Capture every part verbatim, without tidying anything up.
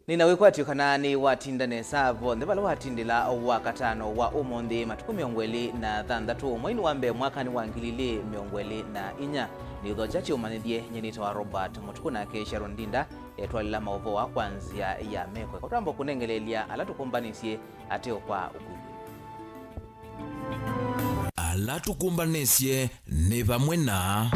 Nĩna wĩkwatyo kana nĩwatinda nesa vonthe vala watindĩla Wakatano wa ũmũnthĩ, matukũ mĩongo ĩlĩ na thanthatũ, mweinĩ wa mbee, mwakanĩ wa ngili ilĩ mĩongo ĩlĩ na inya. Nĩ ũthokya kya ũmanyĩthye, nyie nĩtawa Robert Mũtukũ, nake Sharon Ndinda etwalĩla maũvoo kwa nzĩa ya meko. Eka twambe kũnengeleelya ala tũkũmbanĩsye ateo kwa ũkuvĩ. Ala tũkũmbanĩsye nĩ vamwe na.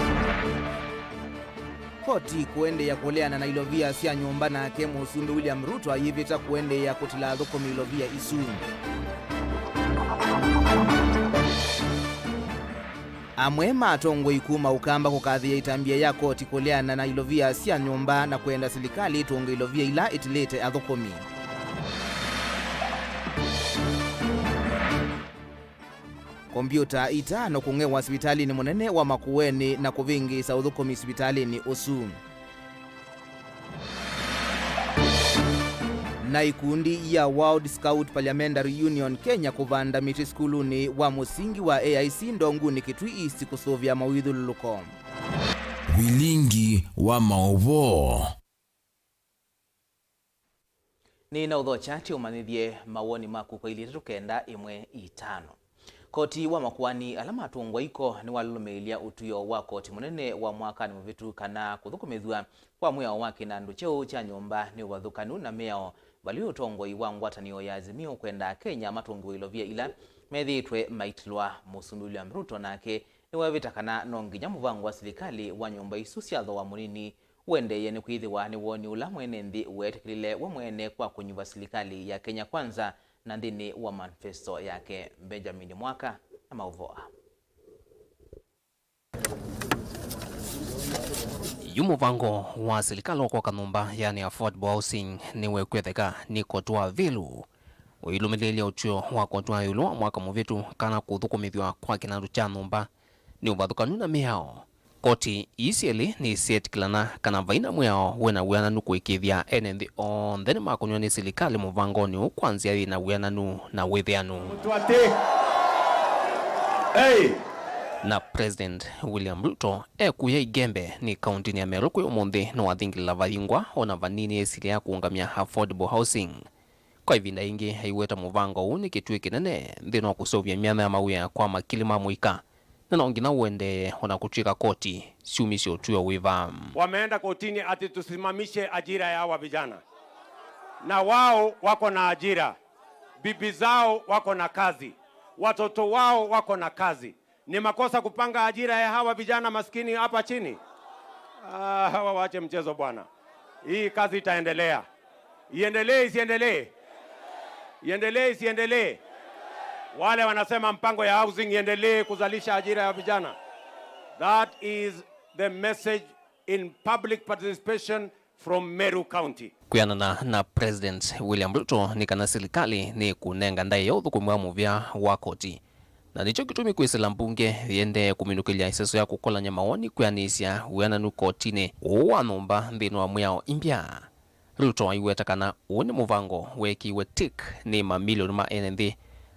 Koti kũendeea kũleana na ilovia sya nyũmba, nake Mũsumbĩ William Ruto ayĩvĩta kũendeea kũtila athũkũmi ilovia isu. Amwe ma atongoi kuma Ũkamba kũkathĩĩa ĩtambya ya koti kũleana na ilovia sya nyũmba na kwenda silikalĩ ĩtũnge ilovia ila ĩtilĩte athũkũmi. Kombyũta itano kũng'ewa sivitalĩnĩ mũnene wa Makueni na kũvĩngĩĩsa ũthũkũmi sivitalĩnĩ ũsu. Na ikundi ya World Scout Parliamentary Union Kenya kũvanda mĩtĩ sukulunĩ wa mũsingi wa A I C Ndongunĩ Kitui East kũsũvĩa mawĩthyũlũlũko. Vilingi wa maũvoo. Nĩna ũthokya ti ũmanyĩthye mawoni maku kwa ilĩ itatũ kenda ĩmwe itano. Koti wa makoani ala matũngwa iko nĩwalũlũmĩĩlya ũtw'ĩo wa koti mũnene wa mwakanĩ mũvĩtu kana kũthũkũmĩthw'a kwa mwĩao wa kĩnandũ kyeũ kya nyũmba nĩ ũvathũkanu na mĩao, valyũ ũtongoi wa ngwatanĩo ya Azimio kwenda Akenya matũngĩwe ilovia ila methĩĩtwe maitilwa. Mũsumbĩ William Ruto nake nĩwevĩta kana no nginya mũvango wa silikalĩ wa nyũmba isu sya thooa mũnini ũendeeye nĩkwĩthĩwa nĩ woni ũla mwene nthĩ weetĩkĩlile we mwene kwa kũnyuva silikalĩ ya Kenya Kwanza na nthĩnĩ wa manifesto yake. Benjamin Mwaka na maũvoo aa. Yu mũvango wa silikalĩ wa kwaka nyũmba, yani affordable housing, nĩwekwetheka nĩ koti wa Vilu ũilũmĩlĩĩlya ũtw'ĩo wa koti wa ĩũlũ wa mwaka mũvĩtu kana kũthũkũmĩthw'a kwa kĩnandũ kya nyũmba nĩ ũvathũkanu na mĩao. Koti ii syelĩ nĩsyetĩkĩlana kana vai na mwĩao wĩ na wĩananu kũĩkĩĩthya ene nthĩ onthe nĩmakũnyw'a nĩ silikalĩ mũvangonĩ ũũ kwa nzĩa yĩ na wĩananu na wĩthĩanu. Mtu ati, hey! Na President William Ruto ekũya Igembe nĩ kaũntĩnĩ ya Meru kwĩ ũmũnthĩ nĩwathingĩlĩla vayingwa ona vanini ĩsilya ya kũũngamya affordable housing. Kwa ĩvinda yĩngĩ, aiweta mũvango ũũ nĩ kĩtuĩ kĩnene nthĩnĩ wa kũseũvya myanya ya mawĩa kwa makili ma mũika, na no nginya ũendee ona kũtw'ĩka koti syumisye ũtw'ĩo wĩva. Wameenda kotini ati tusimamishe ajira ya hawa vijana, na wao wako na ajira, bibi zao wako na kazi, watoto wao wako na kazi. Ni makosa kupanga ajira ya hawa vijana maskini hapa chini? Ah, hawa waache mchezo bwana. Hii kazi itaendelea. Iendelee isiendelee? Iendelee isiendelee? Wale wanasema mpango ya housing iendelee kuzalisha ajira ya vijana. That is the message in public participation from Meru County. Kwĩanana na President William Ruto, nĩ kana silikalĩ nĩkũnenga ndaĩa ũthũkũmi wa mũvea wa koti, na nĩkyo kĩtumi kwĩsĩla mbunge yĩendee kũminũkĩlya ĩseso ya kũkolany'a mawoni kwĩanĩsya wĩananu kotinĩ ũũ wa nyũmba nthĩnĩ wa mwĩao imbya. Ruto aiweta kana ũũ nĩ mũvango weekĩiwe tick nĩ mamilioni ma ene nthĩ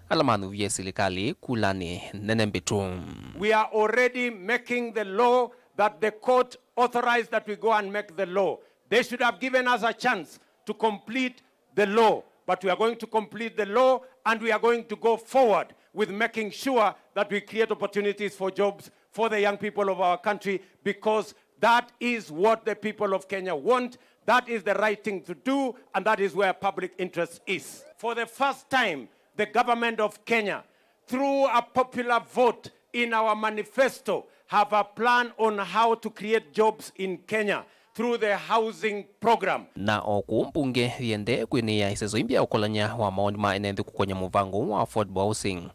ala manyuvie silikalĩ kulanĩ nene mbĩtu. We are already making the law that the court authorized that we go and make the law. They should have given us a chance to complete the law, but we are going to complete the law, and we are going to go forward with making sure that we create opportunities for jobs for the young people of our country, because that is what the people of Kenya want. That is the right thing to do, and that is where public interest is. For the first time, the government of Kenya, through a popular vote in our manifesto, have a plan on how to create jobs in Kenya through the housing program. Na o kũu mbunge yĩendee kwĩnĩĩa ĩseso imbya ya ũkolany'a wa mawoni ma ene nthĩ kũkonya mũvango ũũ wa affordable housing,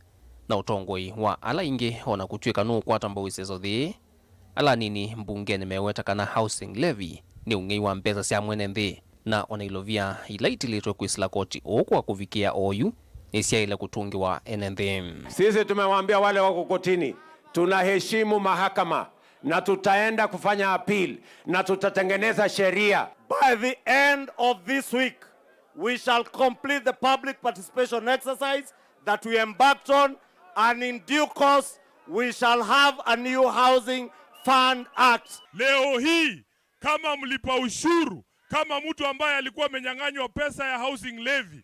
na ũtongoi wa ala aingĩ, o na kũtw'ĩka nũũkwata mbau ĩseso yĩĩ, ala anini mbungenĩ meweta kana housing levy nĩ ũng'ei wa mbesa sya mwene nthĩ, na o na ilovia ila itilĩtwe kwĩsĩla koti ũũ kwa kũvikĩa oyu nĩsyaĩle kũtũngĩwa ene nthĩ. Sisi tumewaambia wale wako kotini, tunaheshimu mahakama na tutaenda kufanya appeal na tutatengeneza sheria. By the end of this week, we shall complete the public participation exercise that we embarked on, and in due course, we shall have a new Housing Fund Act. Leo hii, kama mlipa ushuru, kama mtu ambaye alikuwa amenyang'anywa pesa ya housing levy,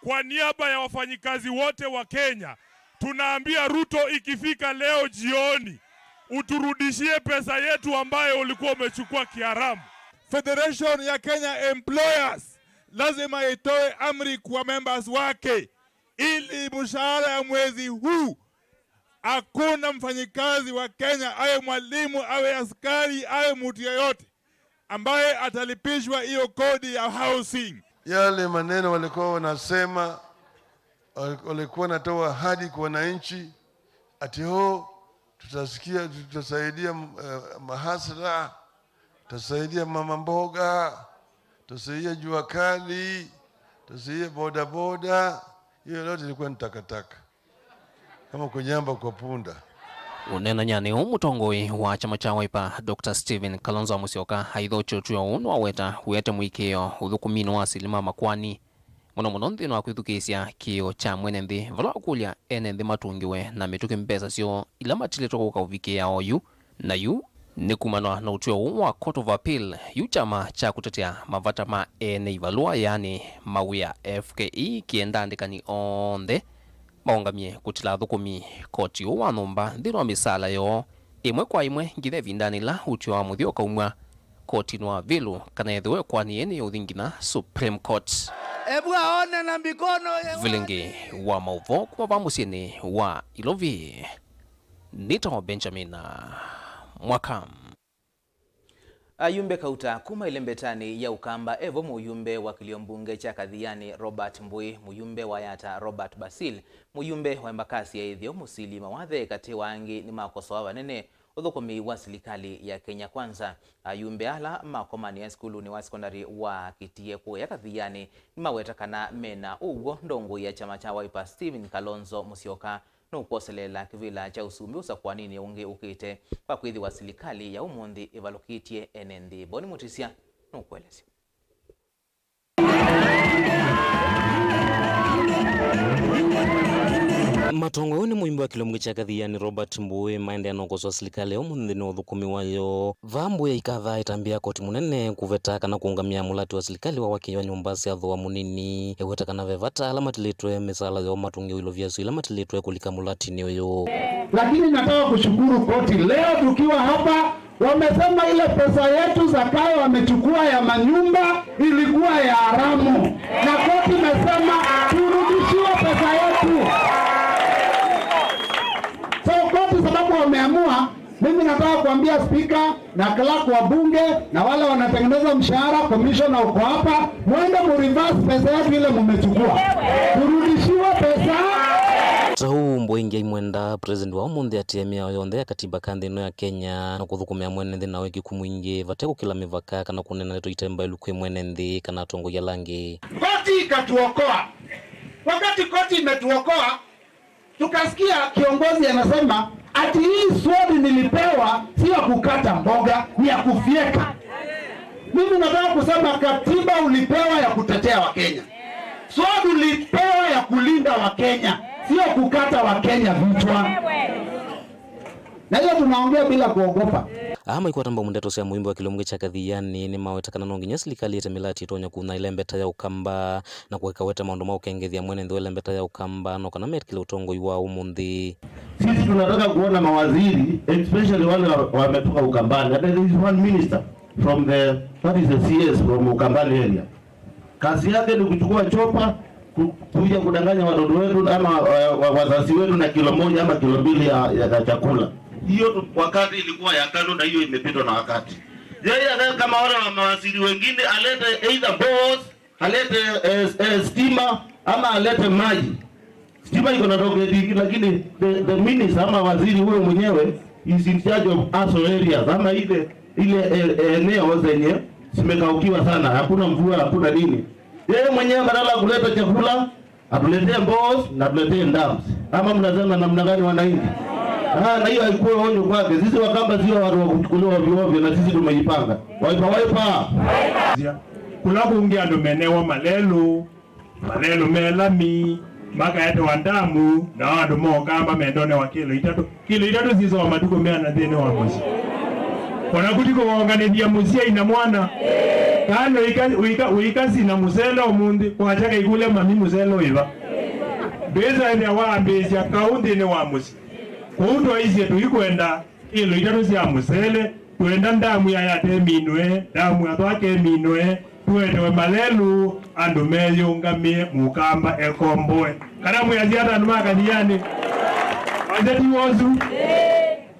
kwa niaba ya wafanyikazi wote wa Kenya, tunaambia Ruto, ikifika leo jioni, uturudishie pesa yetu ambayo ulikuwa umechukua kiharamu. Federation ya Kenya Employers lazima itoe amri kwa members wake ili mshahara ya mwezi huu, hakuna mfanyikazi wa Kenya, awe mwalimu, awe askari, awe mtu yeyote, ambaye atalipishwa hiyo kodi ya housing. Yale maneno walikuwa wanasema, wal-, walikuwa wanatoa ahadi kwa wananchi, ati, "Oh, tutasikia, tutasaidia, eh, mahasla, tutasaidia mama mboga, tutasaidia jua kali, tutasaidia bodaboda." Hiyo yote ilikuwa ni takataka. Kama kunyamba kwa punda. Ũneenanyanĩ ũũ, mũtongoi wa kyama kya Wiper, Doctor Stephen Kalonzo Musyoka aithoky'e ũtw'ĩo ũũ nĩwaweta wĩate mũĩkĩĩo ũthũkũminĩ wa asilĩ ma makoani, mũno mũno nthĩnĩ wa kwĩthukĩĩsya kĩĩo kya mwene nthĩ, vala wakũlya ene nthĩ matũngĩwe na mĩtũkĩ mbesa syoo ila matilĩtwe kũka ũvikĩĩa oyu. Na yu nĩ kumana na ũtw'ĩo ũũ wa Court of Appeal, yu kyama kya kũtetea mavata ma ene ivalũa, yaani mawĩa, F K E, kĩenda andĩkani onthe maũngamye kũtila athũkũmi koti ũũ wa nyũmba nthĩnĩ wa mĩsaala yoo ĩmwe kwa ĩmwe nginya ĩvindanĩ ĩla ũtw'ĩo wa mũthya ũkaumw'a kotinĩ wa vilũ kana ethĩwe ĩkoani yĩĩ nĩyĩũthi nginya Supreme Court. Ebu aone na mikono ye Vilingĩ wa maũvoo kuma vaa mũsyĩnĩ wa Ilovi. Nĩtawa Benjamin Mwaka. Ayumbe kauta kuma ĩlembetanĩ ya Ũkamba, evo mũyumbe wa kĩlio mbunge kya Kathiani Robert Mbũĩ, mũyumbe wa Yata Robert Basil, mũyumbe wa Embakasi ya Ĩtheo Mũsili Mawathe, katĩ wa angĩ, nĩmakosoa vanene ũthũkũmi wa silikalĩ ya Kenya Kwanza. Ayumbe ala makomanĩa sukulunĩ wa sekondalĩ wa Kĩtie kũya Kathiani nĩmaweta kana mena ũw'o ndongoi ya kyama kya Wiper Stephen Kalonzo Musyoka nũkwoseleela kĩvĩla kya ũsumbĩ ũsakũaninĩ ũngĩ ũkĩte, kwa kwĩthĩwa silikalĩ ya ũmũnthĩ ĩvalũkĩtye ene nthĩ. Boni Mũtisya nũkũelesya. Matongoi nĩ mũimbi wa kĩlio mbunge kya Kathiani Robert Mbũĩ maendeea na ũkosoa silikalĩ ya ũmũnthĩ nthĩnĩ wa ũthũkũmi wayo. Vaa Mbũĩ aikathaa ĩtambya ya koti mũnene kũveta kana kũũngamya mũlati wa silikalĩ wa wakĩi wa nyũmba sya thooa mũnini. Eweta kana ve vata ala matilĩtwe mĩsaala yoo matũngĩwe ilovia isu ila matilĩtwe kũlika mũlatinĩ ũyũ. Lakini nataka kushukuru koti leo tukiwa hapa, wamesema ile pesa yetu Zakayo amechukua ya manyumba ilikuwa ya haramu, na koti imesema turudishiwe pesa yetu. So koti, sababu wameamua, mimi nataka kuambia spika na clerk wa bunge na wale wanatengeneza mshahara, commissioner uko hapa, mwende mu reverse pesa yetu ile mumechukua. Turudishiwe pesa. Ta ũu Mbũĩ aimwenda president wa ũmũnthĩ atĩe mĩao yonthe ya katiba ka nthĩ ĩno ya Kenya na kũthũkũmĩa mwene nthĩ na wĩkĩku mwingĩ vate kũkĩla mĩvaka kana kũneena ndeto ite mbaĩlu kwĩ mwene nthĩ kana atongoi ala angĩ. Koti ikatuokoa. Wakati koti imetuokoa, tukasikia kiongozi anasema ati hii sword nilipewa si ya kukata mboga, ni ya kufyeka. Mimi nataka kusema katiba ulipewa ya kutetea Wakenya. Sword ulipewa ya kulinda Wakenya, sio kukata Wakenya vichwa. Na hiyo tunaongea bila kuogopa. Aa maikwata mbau ndeto sya mũimbi wa kĩlio mbunge kya Kathiani nĩmaweta kana no nginya silikalĩ ĩte mĩlati ĩtonya kũna ĩlembeta ya Ũkamba na kũkaweta maũndũ ma ũkengethya mwene nthĩ wa ĩlembeta ya Ũkamba no kana metĩkĩle ũtongoi wa ũmũnthĩ. Sisi tunataka kuona mawaziri, especially wale wa-, wametoka Ukambani. Hata there is one minister from the, that is the C S from Ukambani area. Kazi yake ni kuchukua chopa, ku-, kuja kudanganya watoto wetu ama, eh, wa-, wazazi wetu na kilo moja ama kilo mbili ya, ya, ya chakula. Hiyo tu-, wakati ilikuwa ya KANU na hiyo imepitwa na wakati. Yeye aka-, kama wale wa mawaziri wengine, alete either boreholes, alete, eh, eh, stima ama alete maji. Stima iko na toketi, lakini the, the minister ama waziri huyo mwenyewe is in charge of ASO areas, ama ile, ile, eh, eh, eneo zenye zimekaukiwa sana, hakuna mvua, hakuna nini. Yeye mwenyewe badala ya kuleta chakula, atuletee boreholes na atuletee dams. Ama mnasema namna gani, wananchi? Ah, na hiyo haikuwa onyo kwake. Sisi Wakamba sio watu wa kuchukuliwa ovyo ovyo, na sisi tumejipanga. Wiper, Wiper! Kũla kũngĩ andũ menewa malelũ, malelũ me lami, makaetewa ndamu, nao andũ ma Ũkamba mendonewa kilo itatũ. Kilo itatũ sisoa matukũ meana nthĩnĩ wa mũsyĩ. Ona kũti kũwonganĩthya mũsyai na mwana. Kana ũika, ũika, ũikasi na mũsele ũmũnthĩ, kwakya kaikũlya mami mũsele ũĩva. Ndwĩsa ĩthĩa waambĩĩsya kaũ nthĩnĩ wa mũsyĩ. Kũu twaisye tũikwenda kĩlo itatũ sya mũsele, twenda ndamu ya Yatta ĩminwe, ndamu ya Thwake ĩminwe, tũetewe malelũ, andũ meyũngamĩe, mũkamba ekomboe. Kana mwĩasya ata andũ ma Kathianĩ? Wasya ti wosu?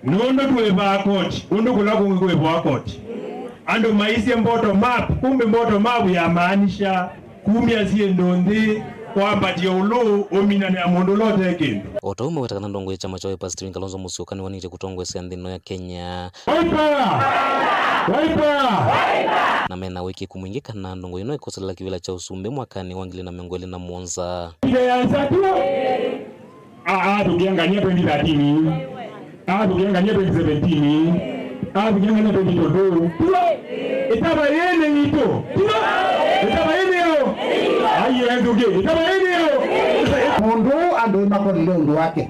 Nũndũ twĩvaa koti, ũndũ kũla kũngĩ kwĩvwa koti. Andũ maisye bottom up, kumbe bottom up yamaanisha kumya syĩndũ nthĩ, kwambatya ũlũ, ũminanĩa mũndũ ũla ũte kĩndũ. O ta ũu maweta kana ndongoi ya kyama kya Wiper Stephen Kalonzo Musyoka nĩwanĩtye kũtongoesya nthĩ ĩno ya Kenya. Wiper! Wiper! Na mena wĩkĩku mwingĩ kana ndongoi ĩno ĩkoselela kĩvĩla kya ũsumbĩ mwakanĩ wa ngili na mĩongo ĩlĩ na mũonza. Ĩthe ya Nzatu! Aa, tũkĩangania twenty thirteen, aa, tũkĩangania twenty seventeen, aa, tũkĩangania twenty twenty-two. Tiwa? Ĩtava yĩĩ nĩ yitũ. Tiwa? Ĩtava yĩĩ nĩ yaũ? Ai, ethũkĩ. Ĩtava yĩĩ nĩ yaũ? Mũndũ ũũ andũ nĩmakolile ũndũ wake.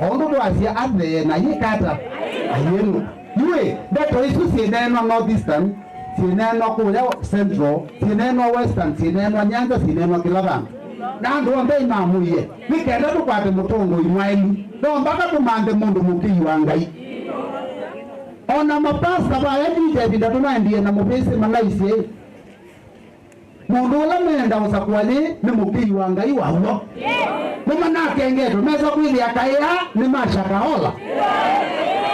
O ũndũ twasya athee na yĩka ata? Ayĩnũ. Yu ĩ, ndeto isu syĩneenwa North Eastern, syĩneenwa kũya Central, syĩneenwa Western, syĩneenwa Nyanza, syĩneenwa kĩla vandũ. Na andũ onthe nĩmamwĩie, nĩ kenda tũkwate mũtongoi mwaĩlu, no mbaka tũmanthe mũndũ mũkĩi wa Ngai. O na mapasta vaya nĩngya ĩvinda tũnaendie na mũvĩsĩ malaisye, mũndũ ũla meenda ũsakũa yĩ nĩ mũkĩi wa Ngai wa w'o. Nĩmanakengetwe, mesa kwĩthĩa kaĩ aa nĩ Masha Kaola.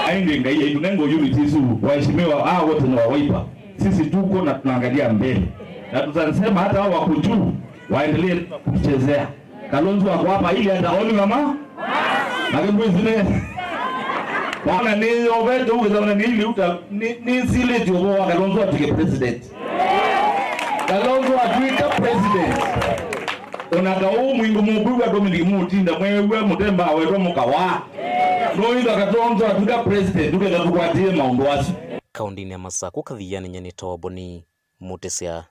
Aende Ngai aitũnenga unity isu, waheshimiwa hawa wote ni wa Wiper. Sisi tuko na tunaangalia mbele. Na tutasema hata hao wako juu, waendelee kutuchezea. Kalonzo ako hapa ili ataoni mama. Lakini mwezi ne. Wana ni ovete uwe zaona ni ili uta ni ni sile tio kwa Kalonzo atike president. Kalonzo atwĩka president. Ona kaũ mwingo mũkwĩw'a Dominic Mutinda mwew'a mũtemba wetwa mũkawa. Noitha Kalonzo atwĩka president, tũkenda tũkwatĩe maũndũ asu. Kaũndĩnĩ ya Masakũ, Kathianĩ, nyie nĩ Toboni Mũtĩsya.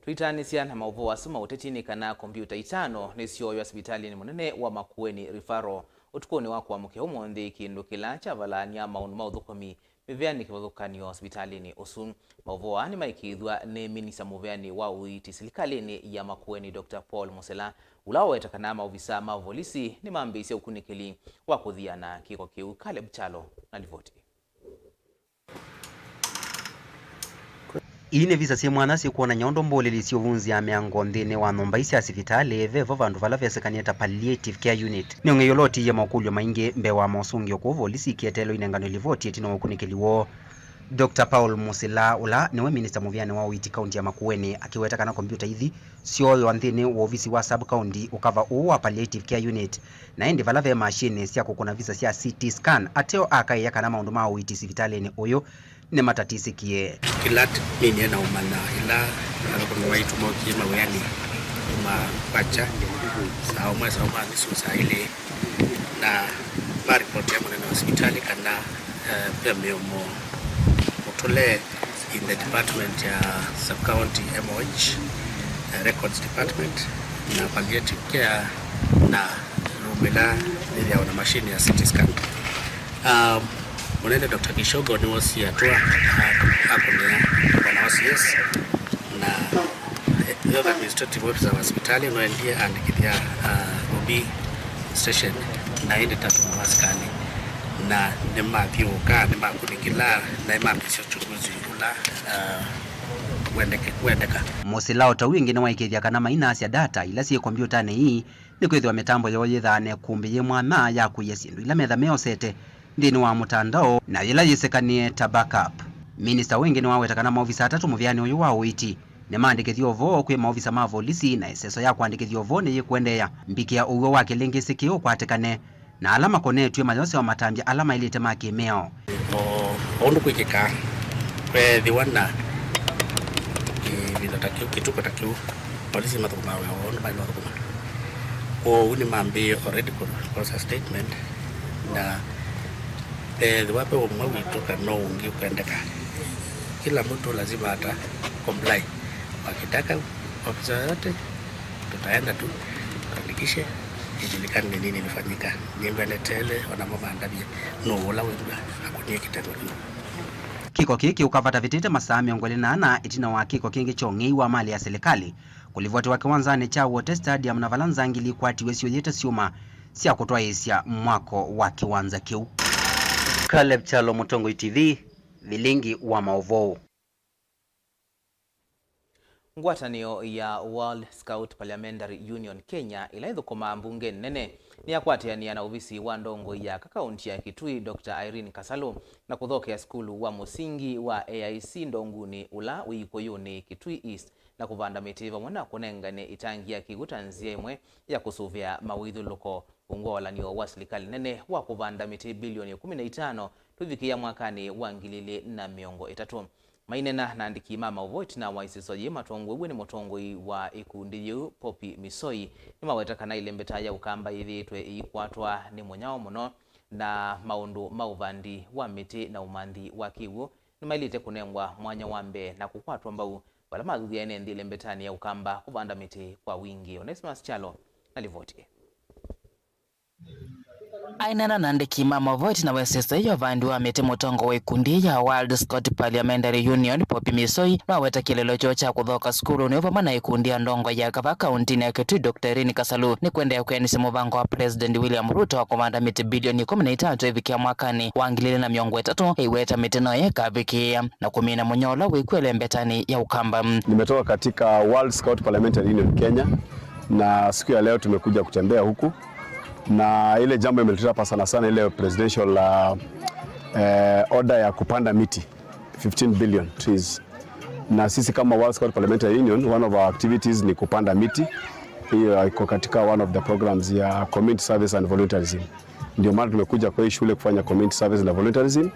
Tũitaanĩsya na maũvoo asu ma ũteti nĩ kana kombiũta itano nĩsyooywa sivitalĩnĩ mũnene wa Makueni Referral ũtukũnĩ wa kũamũkĩa ũmũnthĩ, kĩndũ kĩla kyavalany'a maũndũ ma ũthũkũmi mĩvĩanĩ kĩvathũkany'o sivitalĩnĩ ũsu. Maũvoo aa nĩmaĩkĩĩthw'a nĩ minista mũvĩanĩ wa ũiiti silikalĩnĩ ya Makueni, Doctor Paul Musila, ũla waweta kana maovisa ma volisi nĩmambĩĩsye ũkunĩkĩli wa kũthiana kĩko kĩu. Caleb Kyalo na livoti. Ii nĩ visa syĩ mwanya syĩkwonany'a ũndũ mbũlĩlĩ syĩũvunzĩaa mĩango nthĩnĩ wa nyũmba ii sya sivitalĩ, vevo vandũ vala vesĩkanĩe ta palliative care unit. Nĩ ũng'ei ũla ũtiie makũlyo maingĩ mbee wa mosũngĩo kũu volisi ikĩeteelwa inenganwe livoti ĩtina wa ũkunĩkĩli woo. Doctor Paul Musila, ũla nĩwe minista mũvĩanĩ wa ũiiti kaunti ya Makueni, akĩweta kana kombiũta ithi syooywa nthĩnĩ wa ovisi wa sub-county ũkava ũũ wa palliative care unit, na ĩndĩ vala ve mashini sya kũkũna visa sya C T scan, ateo akaĩa kana maũndũ ma ũiiti sivitalĩnĩ ũyũ nĩmatatisĩkie. Kĩla t-, ninie na ũmanya ĩla athũkũmi maitũ mokie mawĩanĩ kuma kwakya saa ũmwe, saa ũmwe na nusu, saa ilĩ, na maripoti ya mũnene wa sivitalĩ kana, eh, ve mĩomo mũtũle in the department ya sub-county M O H, eh, records department, na palliative care, na room ĩla yĩthĩawa na machine ya C T scan. Um, Mũnene Doctor Kishogo nĩwosie atũa, a-, akũnĩa bwana wa C S, na, eh, health administrative officer wa sivitalĩ nũendie aandĩkĩthya, ah, O B station, na ĩndĩ tatũ na asikalĩ, na nĩmathyũũka, nĩmakunĩkĩla, na nĩmambĩĩsya ũchunguzi ũla, ah, wendeke-, wendeka. Mũsila o ta ũu ĩngĩ nĩwaĩkĩĩthya kana mainasya data ila syĩ kombiũtanĩ ii nĩkwĩthĩwa mĩtambo yoo yĩthaa na ĩkũmbĩ yĩ mwanya ya kũia syĩndũ ila metha meosete nthĩnĩ wa mũtandao na yĩla yĩsĩkanĩe ta backup. Minista ũũ ĩngĩ nĩwaweta kana maovisa atatũ mũvĩanĩ ũyũ wa ũiiti nĩmaandĩkĩthye ũvoo kwĩ maovisa ma volisi, na ĩseso ya kũandĩkĩthya ũvoo nĩyĩkũendeea mbikĩa ũw'o wa kĩlĩngĩsĩ kĩĩ ũkwatĩkane, na ala makonetw'e mayose o matambya ala maĩlĩte ma kĩ-mĩao. O, o ũndũ kwĩkĩkaa, kweethĩwa na kĩvinda ta kĩu, kĩtuko ta kĩu, polisi mathũkũmaa wĩa woo ũndũ maĩle ũthũkũma. Kwoou nĩmambĩĩe already kũ-, kwosa statement, na ethĩwa ve ũmwe witũ kana ũngĩ ũkwendeka, kila mtu lazima ata comply. Wakitaka ofisa yoyote, tutaenda tu, tuhakikishe ijulikane ni nini ilifanyika. Nĩmbeleteele, o namo mandavye nũũ ũla wĩthwa akũnie kĩtendo kĩu. Kĩko kĩĩ kĩũka vata vĩtĩte masaa mĩongo ĩlĩ na ana ĩtina wa kĩko kĩngĩ kya ũng'ei wa malĩ ya silikalĩ kũlivotiwa kĩwanzanĩ kya Wote Stadium, na vala nzangili ikwatiwe syũyĩte syuma sya kũtwaĩĩsya mwako wa kĩwanza kĩu. Caleb Kyalo, Mũtongoi T V, vilingi wa maũvoo. Ngwatanĩo ya World Scout Parliamentary Union Kenya, ĩla ĩthũkũmaa mbungenĩ nene, nĩyakwatĩanĩa na ovisi wa ndongoi ya kaunti ya Kitui, Doctor Irene Kasalu, na kũthokea sukulu wa mũsingi wa A I C Ndongunĩ, ũla wĩ Ikũyũnĩ, Kitui East, na kũvanda mĩtĩ vamwe na kũnengane ĩtangi ya kĩw'ũ ta nzĩa ĩmwe ya kũsũvĩa mawĩthyũlũlũko. Ungu wa ũalanĩo wa silikalĩ nene wa kũvanda mĩtĩ bilioni ĩkũmi na itano tũivikĩĩa mwakanĩ wa ngili ilĩ na mĩongo ĩtatũ. Maineena na andĩki ma maũvoo ĩtina wa ĩseso yĩĩ matongoew'e nĩ mũtongoi wa ĩkundi yĩu, Poppy Misoi, nĩmaweta kana ĩlembeta ya Ũkamba yĩthĩĩtwe ĩikwatwa nĩ mũnyao mũno, na maũndũ ma ũvandi wa mĩtĩ na ũmanthi wa kĩw'ũ nĩmaĩlĩte kũnengwa mwanya wa mbee na kũkwatwa mbau vala mathuthya ene nthĩ ĩlembetanĩ ya Ũkamba kũvanda mĩtĩ kwa wingĩ. Onesmus Kyalo na livoti ĩĩ. Aineena na andĩki ma maũvoo ĩtina wa ĩseso ya ũvandi wa mĩtĩ, mũtongoi wa ĩkundi ya World Scout Parliamentary Union, Poppy Misoi, nĩwaweta kĩeleelo kyoo kya kũthoka sukulu nĩ vamwe na ĩkundi ya ndongoi ya kava kauntinĩ ya Kitui, Doctor Irene Kasalu, nĩ kũendeea kwĩanĩsya mũvango wa President William Ruto wa kũvanda mĩtĩ bilioni ĩkũmi na itano ĩvikĩa mwakanĩ wa ngili ilĩ na mĩongo ĩtatũ, ĩiweta mĩtĩ no yĩkavikĩĩa na kũmina mũnyao ũla wĩkw'o ĩlembetanĩ ya Ũkamba. Nimetoka katika World Scout Parliamentary Union Kenya, na siku ya leo tumekuja kutembea huku, na ile jambo imetuleta hapa sana sana ile presidential, uh, eh, order ya kupanda miti, fifteen billion trees. Na sisi kama World Scout Parliamentary Union, one of our activities ni kupanda miti. Hiyo iko katika one of the programs ya community service and volunteerism. Ndio maana tumekuja kwa hii shule kufanya community service na volunteerism.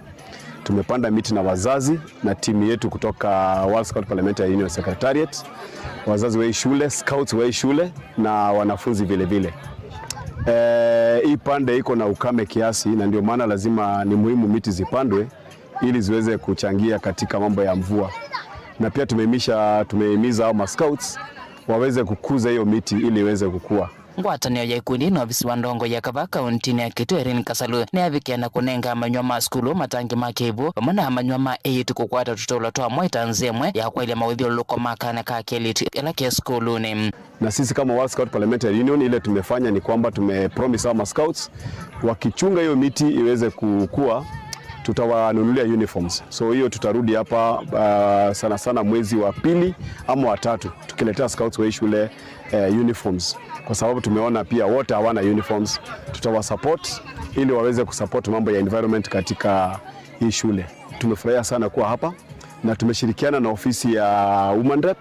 Tumepanda miti na wazazi na timu yetu kutoka World Scout Parliamentary Union Secretariat, wazazi wa hii shule, scouts wa hii shule na wanafunzi vile vile. Eh, hii pande iko na ukame kiasi, na ndio maana lazima, ni muhimu miti zipandwe ili ziweze kuchangia katika mambo ya mvua. Na pia tumehimiza, tumehimiza hao ma scouts waweze kukuza hiyo miti ili iweze kukua. Ngwatanĩo ya ikundi na ovisi wa ndongoi ya kava kauntinĩ ya Kitui, Irene Kasalu, nĩyavikĩa na kũnenga amanyĩw'a ma sukulu matangi ma kĩw'ũ vamwe na amanyĩw'a ma eĩtu kũkwata tũtũlo twa mwaĩ ta nzĩa ĩmwe ya kwaĩlya mawĩthyũlũlũko ma kana ka kelĩtu ĩla ke sukulunĩ. Na sisi kama World Scout Parliamentary Union, ile tumefanya ni kwamba tumepromise hawa ma scouts, wakichunga hiyo miti iweze kukua, tutawanunulia uniforms. So hiyo tutarudi hapa, uh, sana sana mwezi wa pili ama wa tatu, tukiletea scouts wa hii shule, eh, uniforms, kwa sababu tumeona pia wote hawana uniforms. Tutawasupport ili waweze kusupport mambo ya environment katika hii shule. Tumefurahia sana kuwa hapa na tumeshirikiana na ofisi ya Women Rep,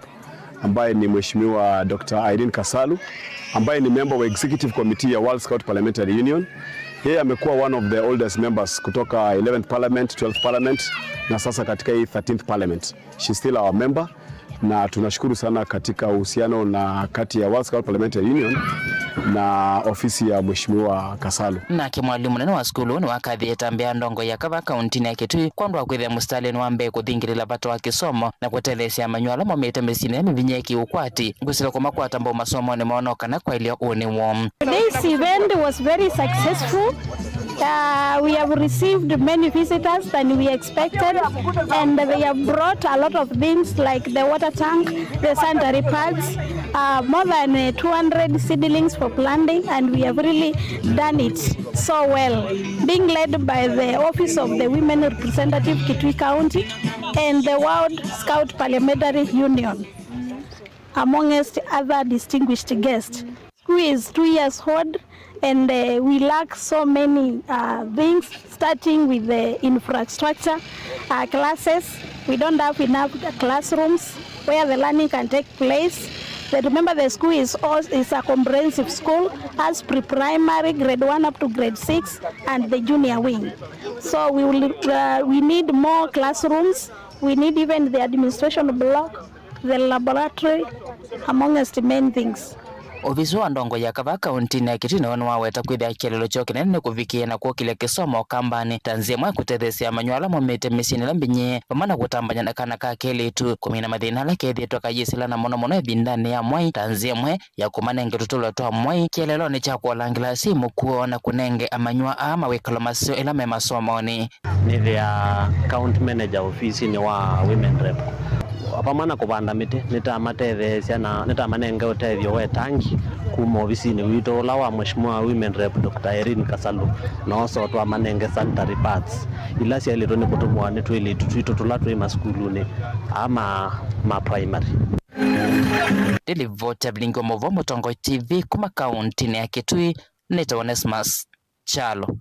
ambaye ni Mheshimiwa Doctor Irene Kasalu, ambaye ni member wa Executive Committee ya World Scout Parliamentary Union. Yeye amekuwa one of the oldest members kutoka eleventh Parliament, twelfth Parliament, na sasa katika hii thirteenth Parliament. She's still our member, na tunashukuru sana katika uhusiano na kati ya World Scout Parliamentary Union na ofisi ya Mheshimiwa Kasalu. Nake mwalimu mũnene wa sukulu nĩwakathie ĩtambya ya ndongoi ya kava kauntinĩ ya Kitui kwondũ wa kwĩthĩa mũsitalĩnĩ wa mbee kũthingĩlĩla vata wa kĩsomo na kũteleesya amanyĩw'a ala maumĩte mĩsyĩnĩ ya mĩvinyĩĩki ũkwati ngũsĩla kũmakwata mbau masomonĩ moo no kana kwaĩlya ũnĩ woo. This event was very successful. Uh, we have received many visitors than we expected, and they have brought a lot of things like the water tank, the sanitary pads, uh, more than, uh, two hundred seedlings for planting, and we have really done it so well, being led by the Office of the Women Representative, Kitui County, and the World Scout Parliamentary Union, amongst other distinguished guests. School is two years old, and, uh, we lack so many, uh, things, starting with the infrastructure, uh, classes. We don't have enough classrooms where the learning can take place. That, remember, the school is all, is a comprehensive school, has pre-primary, grade one up to grade six, and the junior wing. So we will, uh, we need more classrooms. We need even the administration block, the laboratory, amongst many things. Ovisi wa ndongoi ya kavaa kauntinĩ ya Kitui nĩwaweta kwĩthĩa kĩeleelo kyoo kĩnene nĩ kũvikĩĩa na kũkĩlya kĩsomo Ũkambanĩ ta nzĩa ĩmwe ya kũtetheesya amanyĩw'a ala maumĩte mĩsyĩnĩ ĩla mbing'ĩe, vamwe na kũtambany'a na kana ka kelĩtu kũmina mathĩna ala kethĩĩtwe kayĩsĩla, na mũno mũno ĩvindanĩ ya mwai, ta nzĩa ĩmwe ya kũmanenge tũtũlwa twa mwai kĩeleelonĩ kya kũolangĩla asyai mũkuo na kũnenge amanyĩw'a aa mawĩkalo maseo ĩla me masomonĩ. Nĩthĩaa account manager ofisinĩ wa Women Rep. Vamwe na kũvanda mĩtĩ, nĩtamatetheesya na nĩtamanenge ũtethyo wa ĩtangi kuma ofisinĩ witũ ũla wa Mheshimiwa Women Rep Doctor Irene Kasalu, na also twamanenge sanitary pads ila syaĩlĩtwe nĩ kũtũmĩwa nĩ twĩlĩtu twitũ tũla twĩ masukulunĩ aa ma, ma primary. Ndĩlivoti ya vilingi wa maũvoo Mũtongoi T V kuma kauntinĩ ya Kitui, nĩtawa Onesmus Kyalo.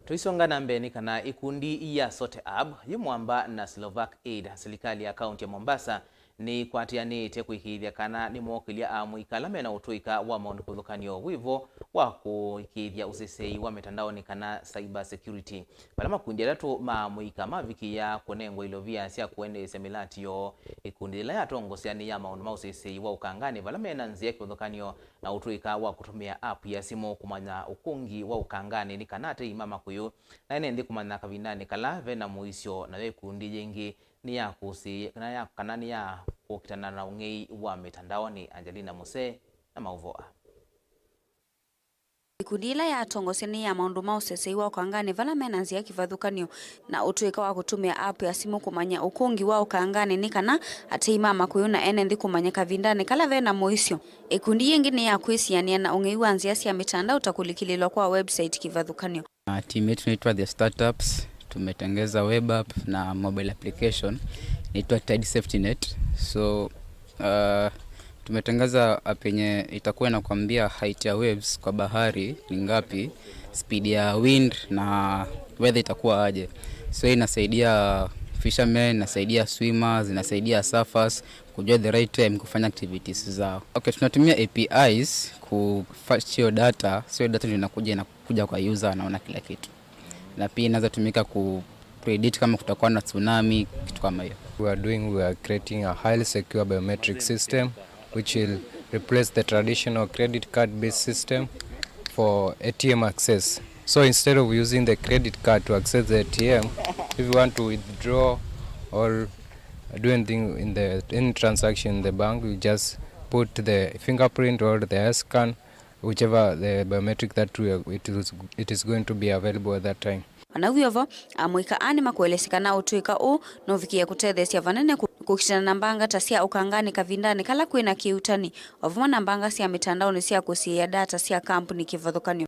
Tũisonga na mbee nĩ kana ikundi ya Sote Hub yĩ mwamba na Slovak Aid, silikalĩ ya kaunti ya Mombasa nĩkwatĩanĩĩte kũĩkĩĩthya kana nĩmookĩlya amũika ala mena ũtũĩka wa maũndũ kĩvathũkany'o wĩvo wa kũĩkĩĩthya ũseseĩ wa mĩtandaonĩ kana cyber security. Vala makundi atatũ ma amũika mavikĩĩa kũnengwa ilovia sya kũendeesya mĩlatĩ yoo, ikundi yĩla yatongosya nĩ ya maũndũ ma ũseseĩ wa ũkanganĩ vala mena nzĩa kĩvathũkany'o na ũtũĩka wa kũtũmĩa app ya simũ kũmanya ũkũngi wa ũkanganĩ nĩ kana atei ma makũyũ na ene nthĩ kũmanya kavindanĩ kala ve na mũisyo. Nayo ikundi yĩngĩ nĩ ya kũsĩ-, kana ya, kana nĩ ya kũkitana na ũng'ei wa mĩtandaonĩ. Angelina Muse na maũvoo aa. Ikundi ĩla yatongosya nĩ ya maũndũ ma ũseseĩ wa ũkanganĩ vala mena nzĩa kĩvathũkany'o na ũtũĩka wa kũtũmĩa app ya simũ kũmanya ũkũngi wa ũkanganĩ nĩ kana atei ma makũyũ na ene nthĩ kũmanya kavindanĩ kala ve na mũisyo. Ikundi yĩngĩ nĩ ya kwĩsianĩa na ũng'ei wa nzĩa sya mĩtandao ta kũlikĩlĩlwa kwa website kĩvathũkany'o. Na timu yetu inaitwa The Startups. Tumetengeza web app na mobile application inaitwa Tide Safety Net. So, uh, tumetengeza app yenye itakuwa inakwambia height ya waves kwa bahari ni ngapi, speed ya wind na weather itakuwa aje. So, hii inasaidia fishermen, inasaidia swimmers, inasaidia surfers kujua the right time kufanya activities zao. Okay, tunatumia A P Is kufetch hiyo data, so hiyo data ndio inakuja, inakuja kwa user, anaona kila kitu. Na pia inaweza tumika ku predict kama kutakuwa na tsunami, kitu kama hiyo. We are doing, we are creating a highly secure biometric system which will replace the traditional credit card based system for A T M access. So instead of using the credit card to access the A T M, if you want to withdraw or do anything in the, any transaction in the bank, you just put the fingerprint or the scan, whichever the biometric that we are, it is, it is going to be available at that time. Ona wĩ o vo, amũika aa nĩmakũelesya kana ũtũĩka ũũ nũvikĩe kũtetheesya vanene kũ-, kũkitana na mbanga ta sya ũkanganĩ kavindanĩ kala kwĩ na kĩuutani, o vamwe na mbanga sya mĩtandaonĩ sya kũsiĩĩa data sya kambuni kĩvathũkany'o.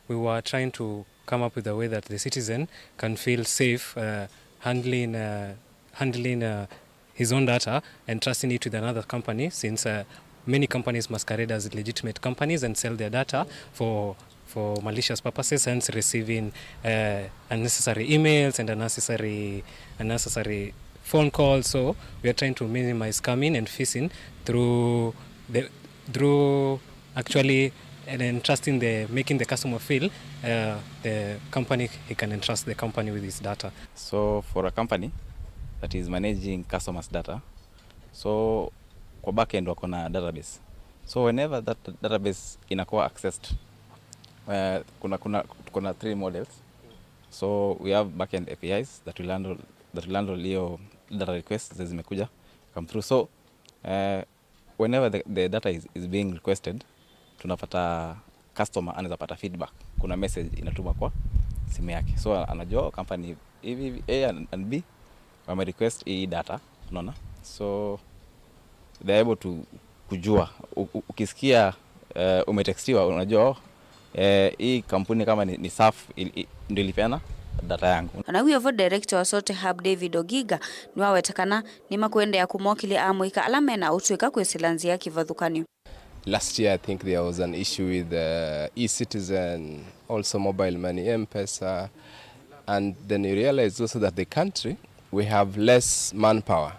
We were trying to come up with a way that the citizen can feel safe, uh, handling, uh, handling, uh, his own data and trusting it with another company, since, uh, many companies masquerade as legitimate companies and sell their data for, for malicious purposes, hence receiving, uh, unnecessary emails and unnecessary, unnecessary phone calls. So we are trying to minimize scamming and phishing through the, through actually and entrusting the, making the customer feel, uh, the company, he can entrust the company with his data. So for a company that is managing customers' data, so kwa backend wako na database. So whenever that database inakuwa accessed, uh, kuna, kuna, kuna three models. So we have backend A P Is that will handle, that will handle hiyo data requests zenye zimekuja come through. So, uh, whenever the, the data is, is being requested, tunapata customer anaweza pata feedback. Kuna message inatuma kwa simu yake. So anajua, "Oh, company hivi hivi, A and, and B wame request hii data," unaona? So they're able to kujua. U-, u-, ukisikia, eh, umetextiwa, unajua, "Oh, eh, hii kampuni kama ni, ni SAF il-, i-, ndio ilipeana data yangu." Ona wĩ o vo, director wa Sote Hub David Ogiga nĩwaweta kana nĩmakũendeea kũmokĩlya amũika ala mena ũtũĩka kwĩsĩla nzĩa kĩvathũkany'o. Last year, I think there was an issue with, uh, e-citizen, also mobile money, M-Pesa, and then you realize also that the country, we have less manpower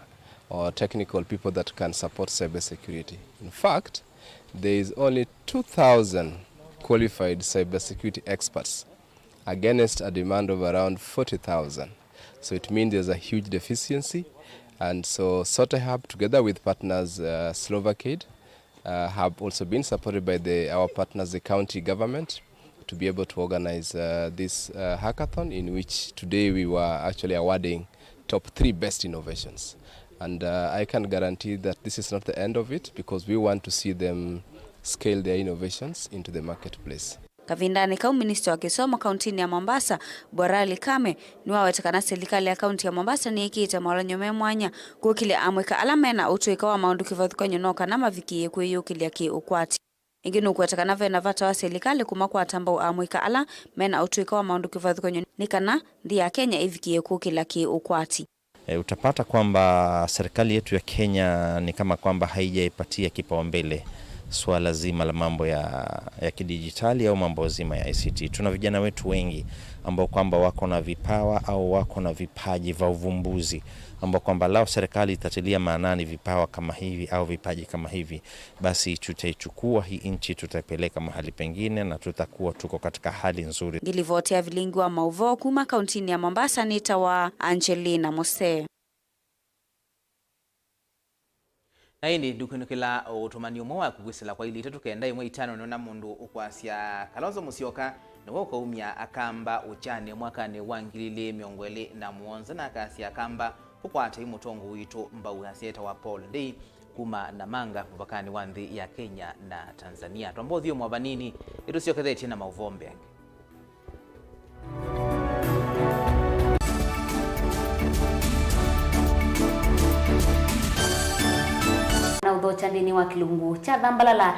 or technical people that can support cybersecurity. In fact, there is only two thousand qualified cybersecurity experts against a demand of around forty thousand. So it means there's a huge deficiency. And so Sote Hub, together with partners, uh, Slovak Aid, uh, have also been supported by the, our partners, the county government, to be able to organize, uh, this, uh, hackathon, in which today we were actually awarding top three best innovations. And, uh, I can guarantee that this is not the end of it, because we want to see them scale their innovations into the marketplace. Kavindanĩ kau, minista wa kĩsomo kauntinĩ ya Mombasa, Bwarali Kame, nĩwaweta kana silikalĩ ya kaunti ya Mombasa nĩĩkĩĩte maũlany'o me mwanya kũkĩlya amũika ala mena ũtũĩka wa maũndũ kĩvathũkany'o no kana mavikĩĩe kwĩyũkĩlya kĩ-ũkwati. Ĩngĩ nũkũweta kana vena vata wa silikalĩ kũmakwata mbau amũika ala mena ũtũĩka wa maũndũ kĩvathũkany'o nĩ kana nthĩ ya Kenya ĩvikĩĩe kũkĩla kĩ-ũkwati. E, utapata kwamba serikali yetu ya Kenya ni kama kwamba haijaipatia kipaumbele suala zima la mambo ya, ya kidijitali au mambo zima ya I C T. Tuna vijana wetu wengi ambao kwamba wako na vipawa au wako na vipaji vya uvumbuzi, ambao kwamba lao serikali itatilia maanani vipawa kama hivi au vipaji kama hivi, basi tutaichukua hii nchi, tutaipeleka mahali pengine na tutakuwa tuko katika hali nzuri. Ngilivoti ya vilingi wa mauvoo kuma kauntinĩ ya Mombasa nĩtawa Angelina Mose. Na ĩndĩ ndũkwĩnũkĩla ũtũmani ũmwe waku kwĩsĩla kwa ilĩ itatũ kenda ĩmwe itano nĩona mũndũ ũkwasya Kalonzo Musyoka nĩwe ũkaumya Akamba ũkyanĩ mwakanĩ wa ngili ilĩ mĩongo ĩlĩ na mũonza, na akasya Akamba kũkwata ĩ mũtongoi witũ mbau. Asya etawa Paul Ndei kuma Namanga mũvakanĩ wa nthĩ ya Kenya na Tanzania. Twamba ũthyũmũa vanini, nĩtũsyokethetye na maũvoo mbeange. Na ũthokya nthĩnĩ wa kĩlungu kya Thambalala.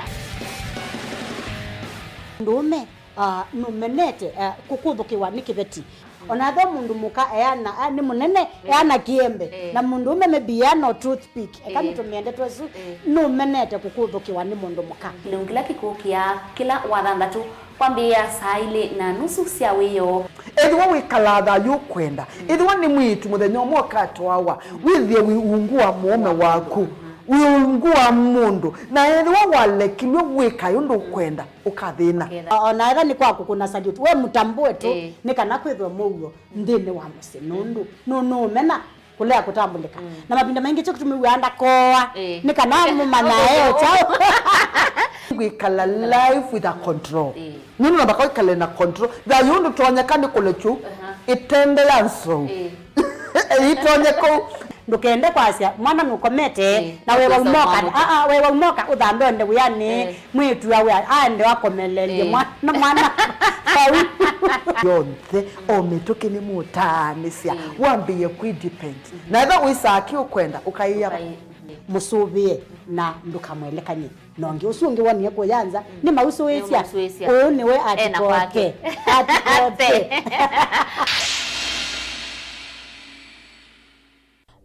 Mũndũũme, ah, nũmenete, ah, kũkũthũkĩwa nĩ kĩveti. Ona ethĩwa mũndũ mũka eana, ah, nĩ mũnene, eana kĩembe. Eh. Na mũndũũme maybe eana o toothpick. Eka nĩtũmĩe ndeto ĩsu, nũmenete kũkũthũkĩwa nĩ mũndũ mũka. Kĩlungu kĩla kĩkũkĩa kĩla Wathanthatũ kwambĩĩa saa ilĩ na nusu sya wĩoo. Ethĩwa wĩkalaa thayũ ũkwenda, ethĩwa nĩ mwĩĩtu mũthenya ũmwe ũkatwawa, wĩthĩe wĩ ungu wa mũũme waku, wĩ ungu wa mũndũ, na ethĩwa walekilw'e wĩkae ũndũ ũkwenda, ũkathĩna. Ũkethĩa. O-, ona ethĩwa nĩ kwa kũkũna salute, we mũtambũe tu, nĩ kana kwĩthwe mũuo nthĩnĩ wa mũsyĩ, nũndũ nũ-, nũũmena kũlea kũtambũlĩka. Na mavinda maingĩ kyo kĩtumi wĩaa ndakoa, nĩ kana mũmanya e o kyaũ. Kwĩkala life with a control. Nũndũ namba kwĩkale na control. Thayũ ndũtonyeka nĩ kũlekyu ĩtende ya nsou. Ĩitonye kũu. Ndũkende kwasya mwana nũkomete, na wewa umoka, aa, wewa umoka ũthambe onde wĩanĩ. Mwĩĩtu awe aende akomelelye mwana, mwana vau. Yonthe, o mĩtũkĩ nĩmũtaanĩsya, wambĩĩe kwĩ depend. Na ethĩwa wĩsaa kĩ ũkwenda, ũkaĩa mũsũvĩe na ndũkamwelekany'e. Na ũngĩ ũsu ũngĩ wonie kũya nza, nĩ mausũĩsya. Ũũ nĩwe atikote. Atikote.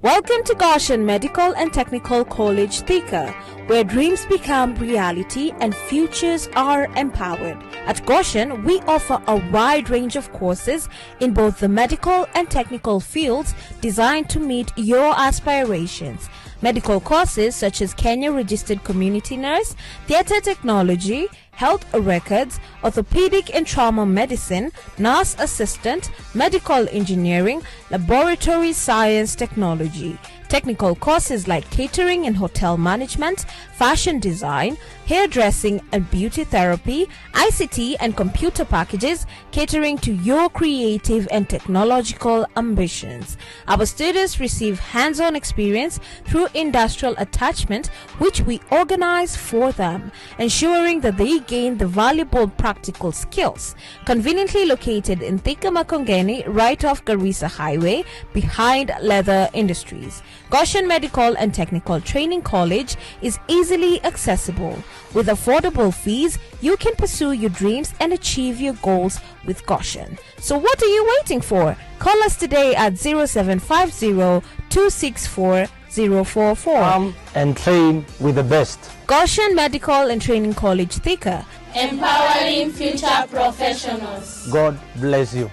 Welcome to Goshen Medical and Technical College Thika, where dreams become reality and futures are empowered. At Goshen, we offer a wide range of courses in both the medical and technical fields designed to meet your aspirations. Medical courses such as Kenya Registered Community Nurse, Theatre Technology, Health Records, Orthopedic and Trauma Medicine, Nurse Assistant, Medical Engineering, Laboratory Science Technology. Technical courses like Catering and Hotel Management, Fashion Design, Hairdressing and Beauty Therapy, I C T and Computer Packages, catering to your creative and technological ambitions. Our students receive hands-on experience through industrial attachment, which we organize for them, ensuring that they gain the valuable practical skills. Conveniently located in Thika Makongeni, right off Garissa Highway, behind Leather Industries. Goshen Medical and Technical Training College is easily accessible. With affordable fees, you can pursue your dreams and achieve your goals with Goshen. So what are you waiting for? Call us today at zero seven five zero two six four zero four four. Come and train with the best. Goshen Medical and Training College, Thika. Empowering future professionals. God bless you.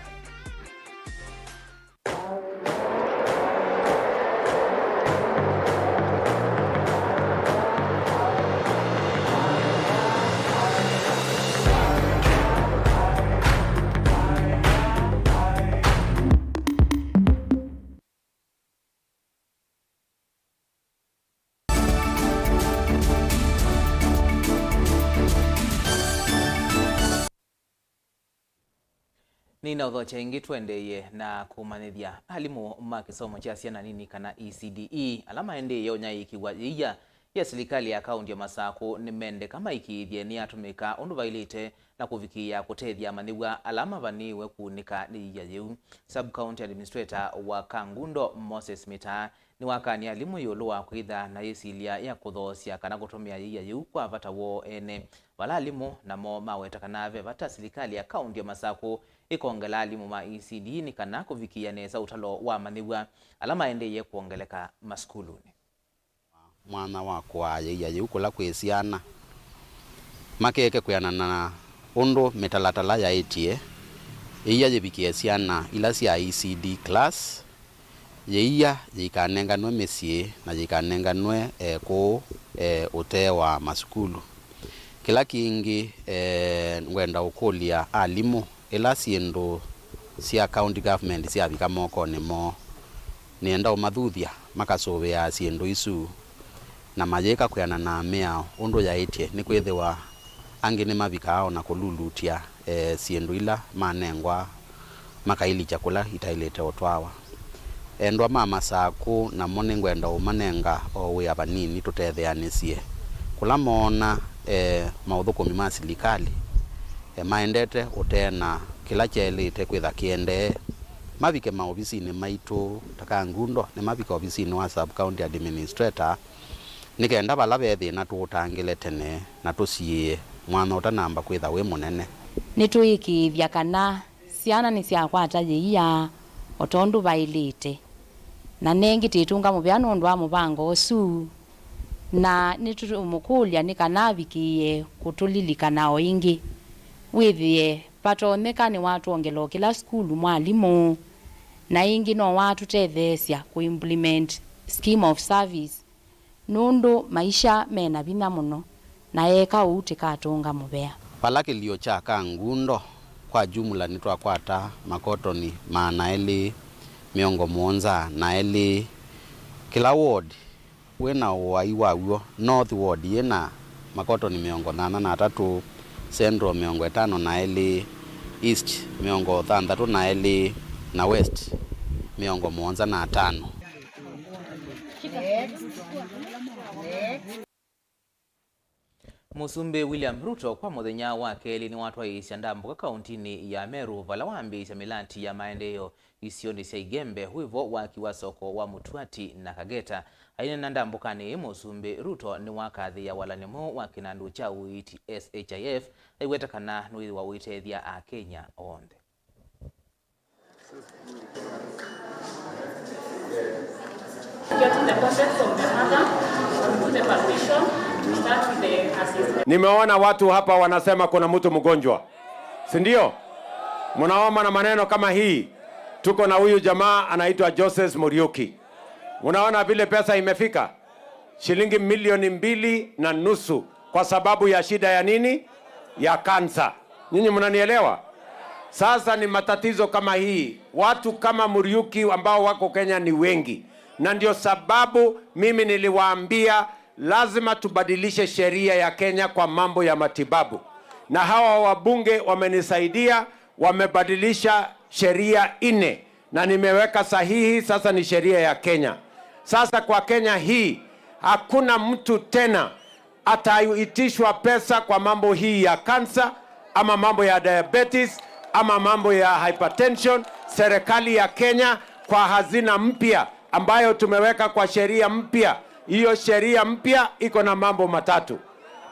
Nĩnaũthokya ĩngĩ tũendeeye na kũmanyĩthya alimũ ma kĩsomo kya syana nini kana E C D E ala maendee ũnyaĩĩkĩw'a yĩia ya silikalĩ ya kaũntĩ ya Masakũ nĩmendeka maĩkĩĩthye nĩyatũmĩka ũndũ vaĩlĩte na kũvikĩĩa kũtethya amanyĩw'a ala mavanĩĩwe kũunĩka nĩ yĩia yĩu. Sub County Administrator wa Kangundo, Moses Mitaa, nĩwakany'a alimũ ĩũlũ wa kwĩtha na yĩsilya ya kũthoosya kana kũtũmĩa yĩia yĩu kwa vata woo ene, vala alimũ namo maweta kana ve vata silikalĩ ya kaũntĩ ya Masakũ ĩkongela alimũ ma E C D E nĩ kana kũvikĩĩa nesa ũtalo wa amanyĩw'a ala maendeeye kwongeleka masukulunĩ. Mwanya wa kũaa yĩia yĩu kũla kwĩ syana, makeke kwĩanana na ũndũ mĩtalatala yaĩtye, yĩia yĩvikĩe syana ila sya E C D class, yĩia yĩikanenganwe mĩsyĩ na yĩikanenganwe, eh, kũũ, eh, ũtee wa masukulu. Kĩla kĩngĩ, eh, ngwenda ũkũlya alimũ, ĩla syĩndũ sya county government syavika mokonĩ moo, nĩenda ũmathuthya makasũvĩaa syĩndũ isu na mayĩka kwĩanana na mĩao ũndũ yaĩtye, nĩkwĩthĩwa angĩ nĩmavikaa o na kũlulutya, eh, syĩndũ ila manengwa makailikya kũla itaĩlĩte ũtwawa. Endwa ma Masakũ namo nĩngwenda ũmanenga o wĩa vanini tũtetheanĩsye. Kũla moona, eh, maũthũkũmi ma silikalĩ, eh, maendete ũtee na kĩla kyaĩlĩte kwĩtha kĩendee, mavike maovisinĩ maitũ. Ta Kangundo, nĩmavike ovisinĩ wa Sub County Administrator, nĩ kenda vala ve thĩna tũũtangĩle tene na tũsiĩĩe mwanya ũtanamba kwĩtha wĩ mũnene. Nĩtũĩkĩĩthya kana syana nĩsyakwata yĩia o tondũ vaĩlĩte, na nengĩ tĩtũnga mũvea nũndũ wa mũvango ũsu, na nĩtũmũkũlya nĩ kana avikĩĩe kũtũlilikana o ĩngĩ. Wĩthĩe vatonyeka nĩwatwongela o kĩla sukulu mwalimũ, na ĩngĩ no watũtetheesya kũ implement scheme of service, nũndũ maisha mena vinya mũno, na eka ũu tĩkatũnga mũvea. Vala kĩlio kya Kangundo, kwa jumla nĩtwakwata makotoni maana elĩ mĩongo mũonza na elĩ. Kĩla ward wĩ na ũai waw'o. North ward yĩ na makotoni mĩongo nyanya na atatũ, Central mĩongo ĩtano na elĩ, East mĩongo thanthatũ na elĩ, na West mĩongo mũonza na atano. Mũsumbĩ William Ruto kwa mũthenya wa kelĩ nĩwatwaĩĩsya ndambũka kaũntinĩ ya Meru, vala wambĩĩsya mĩlati ya maendeeo isionĩ sya Igembe, wĩvo waki wa soko wa Mũtuati na Kageta. Aineena ndambũkanĩ ĩĩ, Mũsumbĩ Ruto nĩwakathĩĩa walany'o mweũ wa kĩnandũ kya ũiiti, S H I F, aiweta kana nĩwĩthĩwa ũitethya Akenya onthe. Getting the context of the matter, we'll do the permission to start with the assessment. Nimeona watu hapa wanasema kuna mtu mgonjwa, si ndio? Mnaomba na maneno kama hii, tuko na huyu jamaa anaitwa Joseph Muriuki. Unaona vile pesa imefika? Shilingi milioni mbili na nusu kwa sababu ya shida ya nini? Ya kansa. Nyinyi mnanielewa? Sasa ni matatizo kama hii. Watu kama Muriuki ambao wako Kenya ni wengi, na ndio sababu mimi niliwaambia lazima tubadilishe sheria ya Kenya kwa mambo ya matibabu, na hawa wabunge wamenisaidia, wamebadilisha sheria nne na nimeweka sahihi, sasa ni sheria ya Kenya. Sasa kwa Kenya hii, hakuna mtu tena ataitishwa pesa kwa mambo hii ya kansa, ama mambo ya diabetes, ama mambo ya hypertension. Serikali ya Kenya, kwa hazina mpya ambayo tumeweka kwa sheria mpya, hiyo sheria mpya iko na mambo matatu.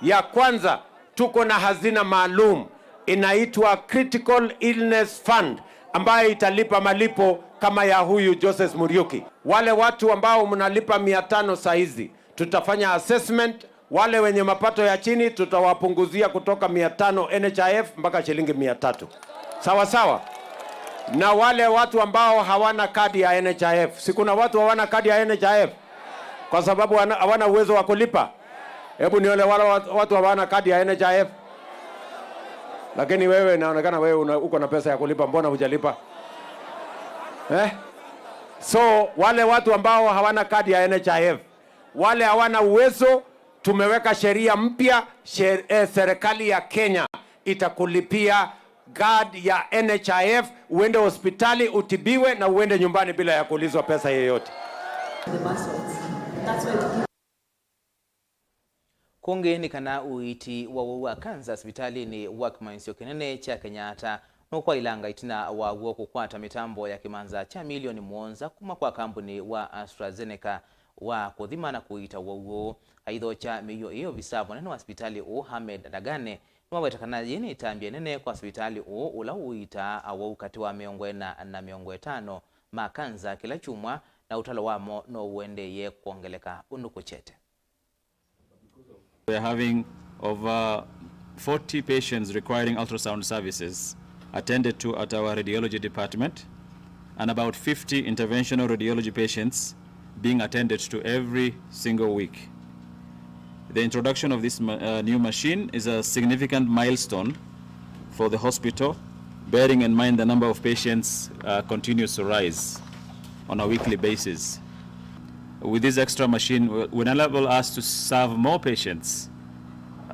Ya kwanza, tuko na hazina maalum inaitwa Critical Illness Fund ambayo italipa malipo kama ya huyu Joseph Muriuki. Wale watu ambao mnalipa mia tano saa hizi, tutafanya assessment. Wale wenye mapato ya chini tutawapunguzia kutoka mia tano N H I F mpaka shilingi mia tatu. Sawa sawa? Na wale watu ambao hawana kadi ya N H I F, si kuna watu hawana kadi ya N H I F kwa sababu wana-, hawana uwezo wa kulipa? Hebu nione wale wat-, watu hawana kadi ya N H I F. Lakini wewe, inaonekana wewe una-, uko na pesa ya kulipa, mbona hujalipa? Eh? So, wale watu ambao hawana kadi ya N H I F, wale hawana uwezo, tumeweka sheria mpya, sher-, eh, serikali ya Kenya itakulipia card ya N H I F, uende hospitali utibiwe na uende nyumbani bila ya kuulizwa pesa yeyote. Kũngĩ nĩ kana ũiiti wa ũwau wa kanza sivitalĩnĩ wa kĩmanyĩsyo kĩnene kya Kenyatta nũkwaĩlanga ĩtina waw'o kũkwata mĩtambo ya kĩmanza kya milioni mũonza kuma kwa kambuni wa AstraZeneca wa kũthima na kũiita ũwau ũũ. Aithokya mĩio ĩĩ, ovisa mũnene wa sivitalĩ ũũ Ahmed Dagane nĩwaweta kana yĩĩ nĩ ĩtambya ĩnene kwa sivitalĩ ũũ ũla ũiitaa awau katĩ wa mĩongo ĩna na mĩongo ĩtano ma kanza kĩla kyumwa, na ũtalo wamo no ũendeeye kwongeleka ũndũ kũkyete. We are having over forty patients requiring ultrasound services attended to at our radiology department and about fifty interventional radiology patients being attended to every single week. The introduction of this ma- uh, new machine is a significant milestone for the hospital, bearing in mind the number of patients uh, continues to rise on a weekly basis. With this extra machine, will will enable us to serve more patients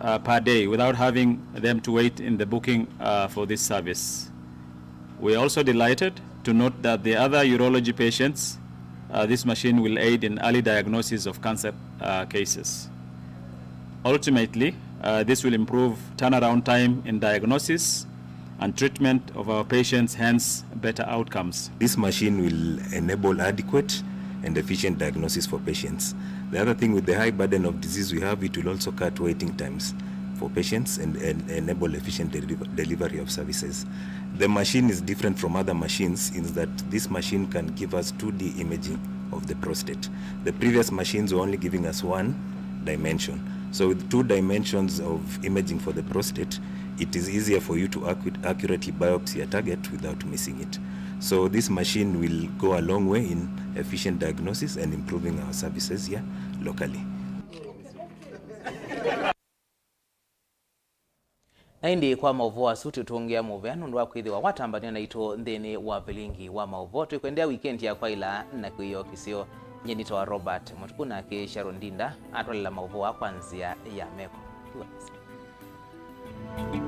uh, per day without having them to wait in the booking uh, for this service. We are also delighted to note that the other urology patients, uh, this machine will aid in early diagnosis of cancer uh, cases. Ultimately, uh, this will improve turnaround time in diagnosis and treatment of our patients, hence better outcomes. This machine will enable adequate and efficient diagnosis for patients. The other thing, with the high burden of disease we have, it will also cut waiting times for patients and, and enable efficient deliver- delivery of services. The machine is different from other machines in that this machine can give us two D imaging of the prostate. The previous machines were only giving us one dimension. So, with two dimensions of imaging for the prostate, it is easier for you to accu- accurately biopsy a target without missing it. So, this machine will go a long way in efficient diagnosis and improving our services here locally. Na ĩndĩ kwa maũvoo asu, tũtũngĩa mũvea nũndũ wa kwĩthĩwa watambanĩa naitũ nthĩnĩ wa vilingi wa maũvoo. Twĩkwendea wikendi ya kwaĩla na kwĩoo kĩseo. Nyie nĩtawa Robert Mũtuku, nake Sharon Ndinda atwalela maũvoo aa kwa nzĩa ya meko. Twĩ nesa.